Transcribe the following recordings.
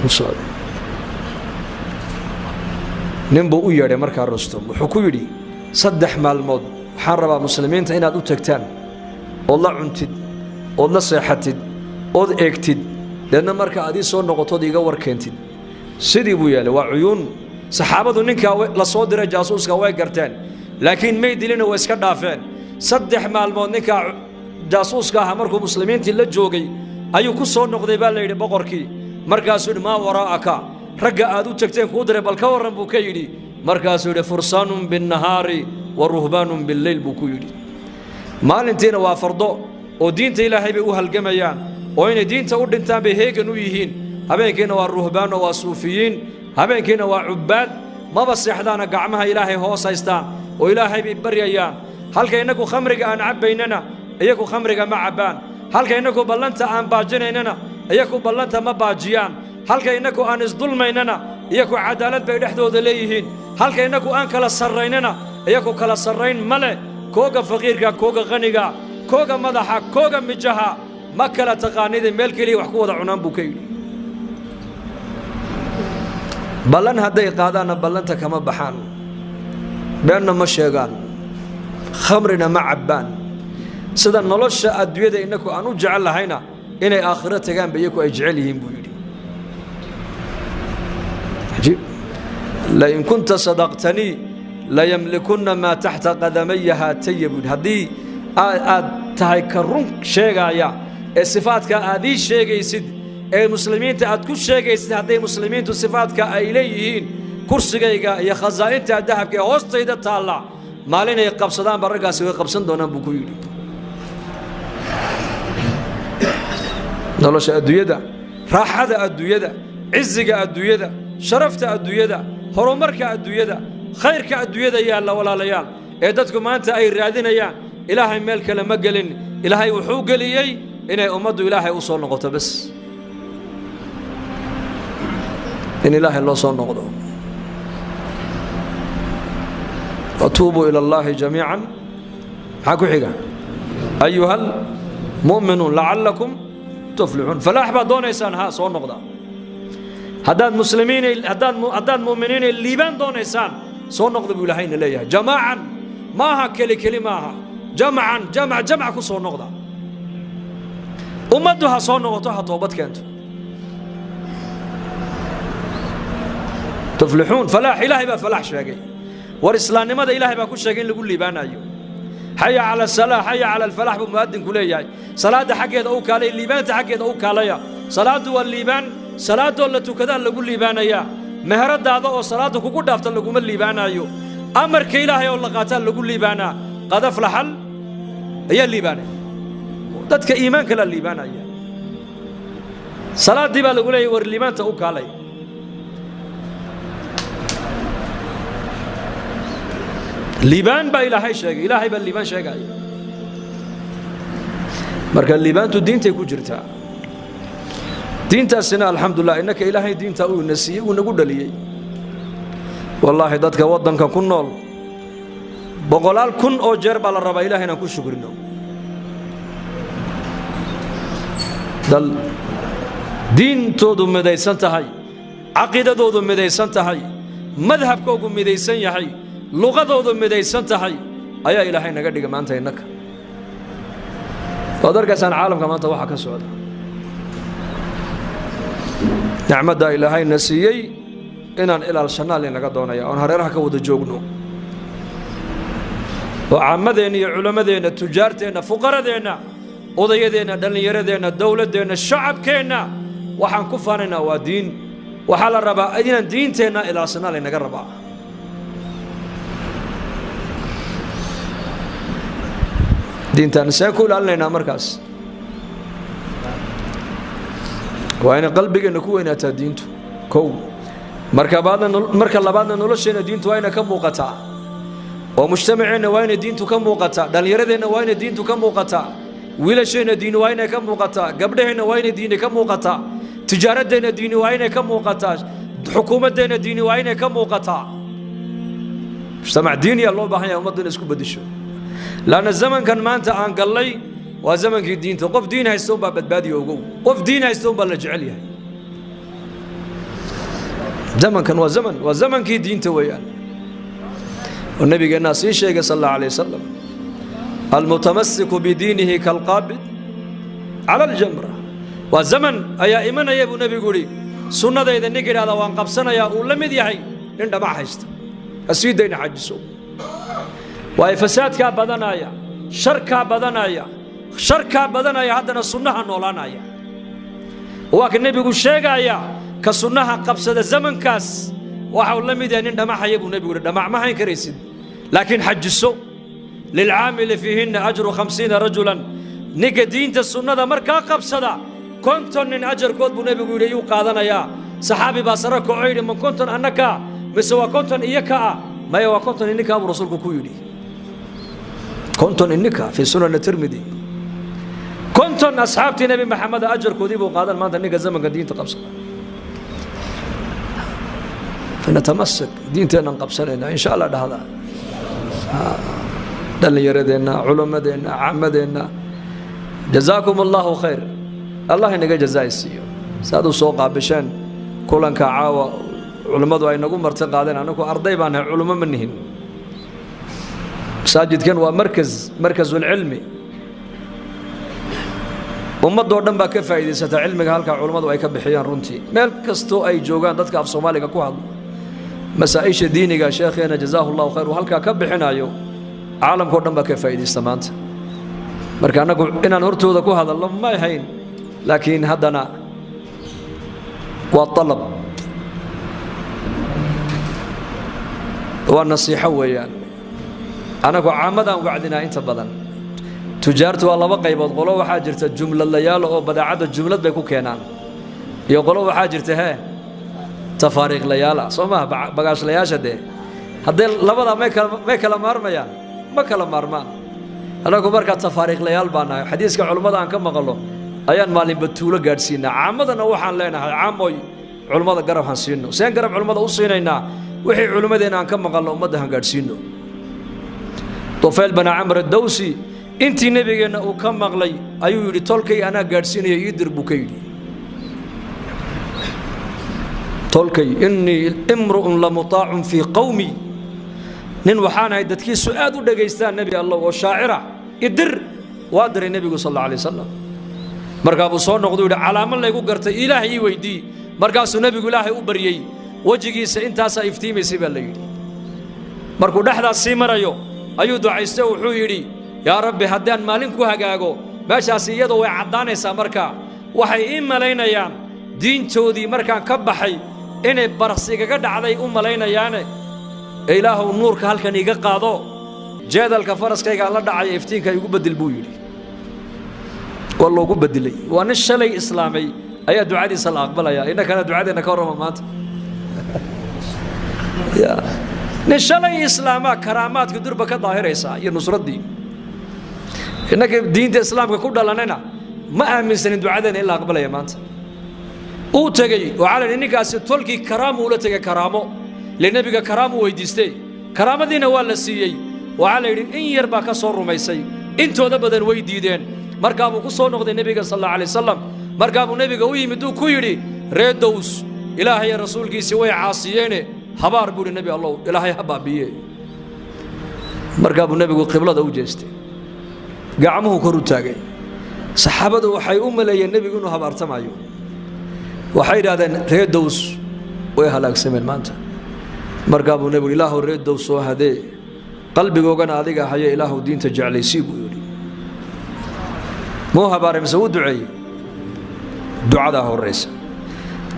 U socday. Nin buu u yeedhay markaa Rustum, wuxuu ku yidhi 3 maalmood waxaan rabaa muslimiinta inaad u tagtaan, ood la cuntid, ood la seexatid, ood eegtid, deedna marka aad ii soo noqotood iiga war keentid. Sidii buu yeelay. Waa cuyuun saxaabadu ninkaa la soo diray jaasuuska way garteen, laakiin may dilina, way iska dhaafeen. 3 maalmood ninkaa jaasuuska ahaa markuu muslimiintii la joogay ayuu ku soo noqday baa la yidhi boqorkii. Markaasuu yidhi maa waraa'aka, ragga aad u tagteen kuu diray bal ka warran buu ka yidhi. Markaasuu yidhi fursaanun binnahaari wa ruhbaanun billeyl buu ku yidhi. Maalintiina waa fardo oo diinta Ilaahay bay u halgamayaan oo inay diinta u dhintaan bay heegan u yihiin. Habeenkiina waa ruhbaan oo waa suufiyiin, habeenkiina waa cubbaad, maba seexdaana, gacmaha Ilaahay hoos haystaan oo Ilaahay bay baryayaan. Halka innagu khamriga aan cabbaynana iyagu khamriga ma cabbaan, halka innagu ballanta aan baajinaynana iyagu ballanta ma baajiyaan, halka innagu aan isdulmaynana iyagu cadaalad bay dhexdooda leeyihiin, halka innagu aan kala sarraynana iyagu kala sarrayn ma leh. Kooga faqiirka, kooga qaniga, kooga madaxa, kooga mijaha ma kala taqaanida, meel keliya wax ku wada cunaan buu ka yidhi. Ballan hadday qaadaanna ballanta kama baxaan, beenna ma sheegaan, khamrina ma cabbaan. Sida nolosha adduunyada innaku aan u jecel lahayna inay aakhiro tagaanba iyaku ay jecel yihiin buu yidhi. Cajiib. Lain kunta sadaqtanii layamlikunna maa taxta qadamaya haataya buu yidhi. Haddii aad tahay ka run sheegaaya ee sifaadka aad ii sheegaysid ee muslimiinta aad ku sheegaysid, hadday muslimiintu sifaadka ay leeyihiin, kursigayga iyo khasaa'inta dahabka ee hoostayda taalla maalinay qabsadaanba raggaasi way qabsan doonaan buu ku yidhi. Nolosha adduunyada, raaxada adduunyada, ciziga adduunyada, sharafta adduunyada, horumarka adduunyada, khayrka adduunyada yaalla walaalayaal ee dadku maanta ay raadinayaan, Ilaahay meel kale ma gelin. Ilaahay wuxuu geliyey inay ummaddu Ilaahay u soo noqoto, bas in Ilaahay loo soo noqdo. Watuubuu ila Allaahi jamiican, maxaa ku xiga? Ayuha almu'minuun lacallakum tuflixuun. Falaax baad doonaysaan, haa, soo noqda. Haddaad muslimiin, haddaad mu'miniinay liibaan doonaysaan, soo noqda buu Ilaahayna leeyahay. Jamaacan maaha, keli keli maaha, jamcan, jamac jamac ku soo noqda. Ummaddu ha soo noqoto, ha toobad keento. Tuflixuun, falaax. Ilaahay baa falaax sheegay. War islaamnimada Ilaahay baa ku sheegay in lagu liibaanayo. Xaya cala asalaa, xaya cala alfalaax buu mu'adinku leeyahay. Salaadda xaggeeda u kaalay, liibaanta xaggeeda u kaalaya. Salaaddu waa liibaan, salaadoo la tukadaa lagu liibaanayaa. Meheradaada oo salaadda kugu dhaafta laguma liibaanayo. Amarka Ilaahay oo la qaataa lagu liibaanaa. Qad aflaxal ayaa liibaanaya, dadka iimaanka la liibaanaya. Salaaddii baa lagu leeyahay war liibaanta u kaalay. Liibaan baa Ilaahay sheegay, Ilaahay baa liibaan sheegaya. Marka liibaantu diintay ku jirtaa. Diintaasina alxamdulilah innaka Ilaahay diinta uu ina siiyey, uu nagu dhaliyey. Wallaahi dadka waddanka ku nool boqolaal kun oo jeer baa la rabaa Ilahay inaan ku shukrino. Dal diintoodu midaysan tahay, caqiidadoodu midaysan tahay, madhabkoogu midaysan yahay, luqadoodu midaysan tahay ayaa Ilaahay naga dhiga maanta innaka. Waad arkaysaan caalamka maanta waxaa ka socda. Nicmaddaa Ilaahayna siiyey inaan ilaalshannaa laynaga doonaya, oon hareeraha ka wada joogno, oo caammadeenna iyo culammadeenna, tujaarteenna, fuqaradeenna, odayadeenna, dhallinyaradeenna, dowladdeenna, shacabkeenna, waxaan ku faanaynaa waa diin. Waxaa la rabaa inaan diinteenna ilaalsannaa laynaga rabaa. Diintaan seen ku ilaalinaynaa markaas? Waa inay qalbigeenna ku weynaataa diintu kow. Marka labaadna nolosheenna diintu waa inay ka muuqataa, oo mujtamaceenna waa inay diintu ka muuqataa, dhallinyaradeenna waa inay diintu ka muuqataa, wiilasheenna diini waa inay ka muuqataa, gabdhaheenna waa inay diini ka muuqataa, tijaaraddeenna diini waa inay ka muuqataa, xukuumaddeenna diini waa inay ka muuqataa. Mujtamac diiniya loo baahan yahay ummaddu inay isku beddesho, laanna zamankan maanta aan gallay waa zamankii diinta. Qof diin haysta unbaa badbaadiya, ogow. Qof diin haysta unbaa la jecel yahay. Zamankan waa zaman, waa zamankii diinta weeyaan. Oo nabigeennaa sii sheegay sal allahu alayh wasalam, almutamasiku bidiinihi kalqaabid cala aljamra. Waa zaman ayaa imanaya buu nebigu yidhi, sunnadayda ninka yidhahda waan qabsanayaa uu la mid yahay nin dhamac haysta. Ha sii dayna, xajiso. Waayo fasaadkaa badanaya, sharkaa badanaya, sharkaa badanaya, haddana sunnaha noolaanaya. Waa ka nebigu sheegaya ka sunnaha qabsada zamankaas waxa uu la mid yahay nin dhamaxaya buu nebigu yidhi. Dhamac ma hayn karaysid, laakiin xajiso. Lilcaamili fiihinna ajru 50 rajulan. Ninka diinta sunnada markaa qabsada 50 nin ajarkood buu nebigu yidhi ayuu qaadanayaa. Saxaabi baa sare kaco yidhi, ma 50 annaka mise waa 50 iyo ka ah? Maya, waa 50 ininkaa buu rasuulku ku yidhi. 50 ininka fii sunani Tirmidi. 50 asxaabtii Nebi Maxamed ajarkoodii buu qaadan maanta ninka zamanka diinta qabsada. Fanatamassak, diinteennan qabsanaynaa insha Allah. Dhahda dhallinyaradeenna, culammadeenna, caamadeenna, jazaakum allahu khayr. Allah inaga jazaa siiyo saad u soo qaabisheen kulanka caawa. Culimmadu ay nagu marti qaadeen, anagu arday baan nahay, culummo ma nihin. Masaajidkan waa markaz, markasulcilmi. Ummaddoo dhan baa ka faa'iidaysataa cilmiga halkaa culummadu ay ka bixiyaan. Runtii meel kastoo ay joogaan dadka af Soomaaliga ku hadla, masaa'isha diiniga sheekheena jazaahu allahu khayr uu halkaa ka bixinayo, caalamkao dhan baa ka faa'iidaysta maanta. Marka annagu inaan hortooda ku hadalno ma ahayn, laakiin haddana waa alab, waa nasiixo weeyaan. Annagu caamadaan wacdinaa inta badan. Tujaartu waa laba qaybood: qolo waxaa jirta jumladlayaal oo badeecadda jumlad bay ku keenaan, iyo qolo waxaa jirta hee tafaariiqlayaala. Soo maha bagaashlayaasha? Dee haddee labadaa may kala maarmayaan? Ma kala maarmaan. Annagu markaa tafaariiqlayaal baa nahay. Xadiiska culummada aan ka maqallo ayaan maalinba tuulo gaadhsiinaa. Caamadana waxaan leenahay, caamoy, culummada garab han siino. Seen garab culummada u siinaynaa? Wixii culimmadeenna aan ka maqalno ummadda han gaadhsiino. Tufayl bana Camr Dawsi intii nebigeenna uu ka maqlay ayuu yidhi, tolkay anaa gaadhsiinaya, ii dir buu ka yidhi tolkay. Innii imru'un lamutaacun fii qowmi, nin waxaan ahay dadkiisu aad u dhegaystaan, nebi Allah, oo shaacira, idir. Waa diray nebigu sal alla alay wasalam. Markaa buu soo noqdu yidhi, calaamo laygu gartay Ilaahay ii weydii. Markaasuu nebigu Ilaahay u baryey, wejigiisa intaasaa iftiimaysay baa la yidhi. Markuu dhexdaas sii marayo ayuu ducaystay, wuxuu yidhi, yaa Rabbi, haddaan maalin ku hagaago meeshaasi iyadoo way caddaanaysaa, markaa waxay ii malaynayaan diintoodii markaan ka baxay inay baras igaga dhacday u malaynayaane, ee Ilaahuw nuurka halkan iiga qaado, jeedalka faraskaygaan la dhacaya iftiinka igu beddel buu yidhi. Waa loogu beddelay. Waa nin shalay islaamay ayaa ducadiisa la aqbalaya. Innakana ducadeenna ka warrama maanta. Nin shalay islaamaa karaamaadka durba ka daahiraysaa iyo nusraddii. Innaka diinta islaamka ku dhalanayna ma aaminsanin ducadeena in la aqbalaya maanta. Uu tegey, waxaa la yidhi ninkaasi tolkii karaamo ula tegey, karaamo ile nebiga karaamo weydiistee, karaamadiina waa la siiyey. Waxaa la yidhi in yar baa ka soo rumaysay, intooda badan way diideen. Markaa buu ku soo noqday nebiga sal alla alay wasalam. Markaa buu nebiga u yimid, uu ku yidhi, ree Dows Ilaahay rasuulkiisii way caasiyeene, habaar buu yidhi, nebi Allow, Ilaahay ha baabiiye. Markaa buu nebigu qiblada u jeestay, gacmuhu kor u taagay. Saxaabadu waxay u maleeyeen nebigu inuu habaartamayo. Waxay yidhahdeen, ree Dows way halaagsameen maanta. Markaa buu nebigu, Ilaahu ree Dows soo hadee, qalbigoogana adiga haya, Ilaahu diinta jeclaysii buu yidhi. Muu habaaray mise wuu duceeyey? Ducadaa horraysa.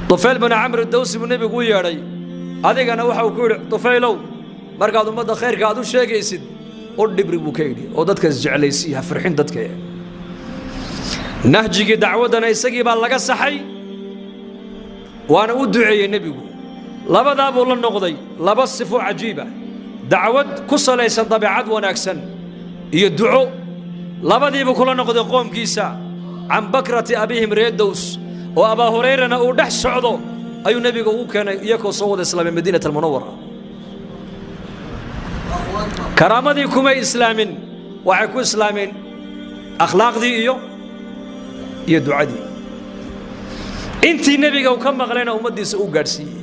Tufayl binu Camr Dawsi buu nebigu u yeedhay. Adigana waxa uu ku yidhi, Tufaylow, markaad ummadda khayrka aad u sheegaysid u dhibri buu ka yidhi, oo dadka isjeclaysii, ha farxin dadka. Nahjigii dacwaddana isagii baa laga saxay, waana u duceeyey nebigu. Labadaa buu la noqday, laba sifo cajiiba: dacwad ku salaysan dabeecad wanaagsan iyo duco. Labadiibuu kula noqday qoomkiisa can bakrati abihim ree Dows, oo Abaa Hurayrana uu dhex socdo ayuu nebiga ugu keenay iyakoo soo wada islaamay Madiinat Almunawara. Karaamadii kumay islaamin, waxay ku islaameen akhlaaqdii iyo ducadii. Intii nebiga uu ka maqlayna ummaddiisa uu gaadhsiiyey.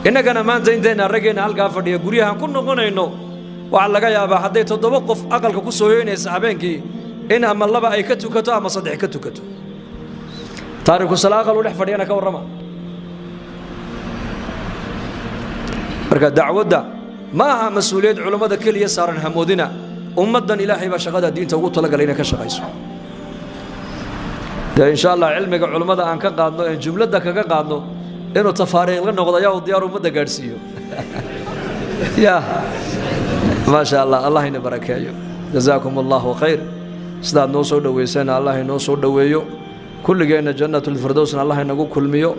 Innagana maanta intayna raggeenna halkaa fadhiya guryahan ku noqonayno, waxaa laga yaabaa hadday 7 qof aqalka ku soo hoynaysa habeenkii in ama 2 ay ka tukato ama 3 ka tukato. Taariku salaa aqal u dhex fadhiyana ka warrama. Marka dacwadda ma aha mas-uuliyad culammada keliya saaran, hamoodina. Ummaddan Ilaahay baa shaqada diinta ugu talagalay inay ka shaqayso. Dee insha Allah cilmiga culammada aan ka qaadno, een jumladda kaga qaadno, inuu tafaariiq la noqdo ayaa uu diyaar ummadda gaadhsiiyo. Ya maasha Allah, Allah ina barakeeyo. Jazaakum allahu khayr. Sidaad noo soo dhoweysana Allah inoo soo dhoweeyo, kulligeenna jannatulfirdowsna Allah inagu kulmiyo.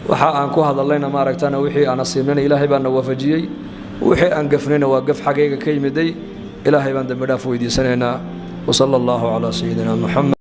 Waxa aan ku hadallayna maaragtana wixii aan asiibnayna Ilaahay baa na waafajiyey, wixii aan gafnayna waa gaf xaggayga ka yimiday. Ilaahay baan dembi dhaaf weydiisanaynaa. Wasala allahu calaa sayidina Muxamed.